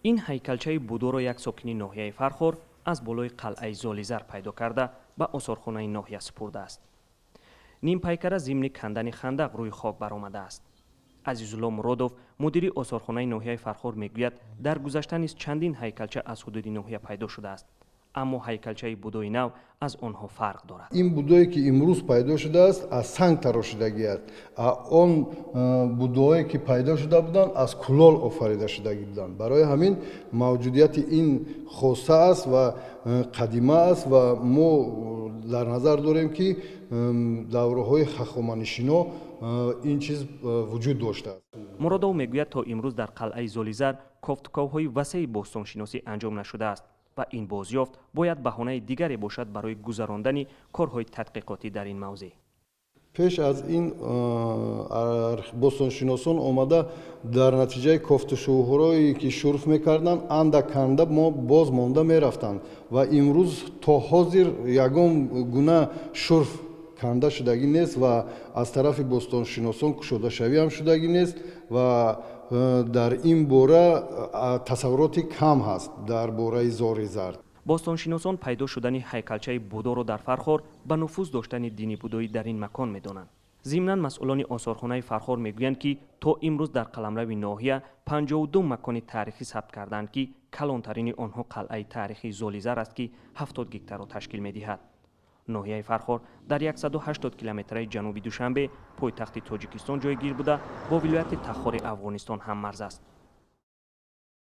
Ин ҳайкалчаи Будоро як сокини ноҳияи Фархор аз болои қалъаи Золизар пайдо карда, ба осорхонаи ноҳия супурдааст. Нимпайкара зимни кандани хандақ рӯи хок баромадааст. Азизулло Муродов, мудири осорхонаи ноҳияи Фархор, мегӯяд, дар гузашта низ чандин ҳайкалча аз ҳудуди ноҳия пайдо шудааст, аммо ҳайкалчаи Будои нав аз онҳо фарқ дорад. Ин Будое, ки имрӯз пайдо шудааст, аз санг тарошидагӣ аст. Он Будое, ки пайдо шуда буданд, аз кулол офарида шудагӣ буданд. Барои ҳамин мавҷудияти ин хоса аст ва қадима аст ва мо дар назар дорем, ки давраҳои ҳахоманишино ин чиз вуҷуд доштааст. Муродов мегӯяд, то имрӯз дар қалъаи Золизар кофтуковҳои васеи бостоншиносӣ анҷом нашудааст ва ин бозёфт бояд баҳонаи дигаре бошад барои гузарондани корҳои тадқиқотӣ дар ин мавзеъ. Пеш аз ин бостоншиносон омада, дар натиҷаи кофтушӯҳое, ки шурф мекарданд, андак канда мо боз монда мерафтанд ва имрӯз то ҳозир ягон гуна шурф канда шудагӣ нест ва аз тарафи бостоншиносон кушодашавӣ ҳам шудагӣ нест ва дар ин бора тасаввуроти кам ҳаст дар бораи Зори Зард. Бостоншиносон пайдо шудани ҳайкалчаи Будоро дар Фархор ба нуфуз доштани дини будоӣ дар ин макон медонанд. Зимнан, масъулони осорхонаи Фархор мегӯянд, ки то имрӯз дар қаламрави ноҳия 52 макони таърихӣ сабт карданд, ки калонтарини онҳо қалъаи таърихии Золизар аст, ки 70 гектарро ташкил медиҳад. Ноҳияи Фархор дар 180 километраи ҷануби Душанбе, пойтахти Тоҷикистон, ҷойгир буда, бо вилояти Тахори Афғонистон ҳаммарз аст.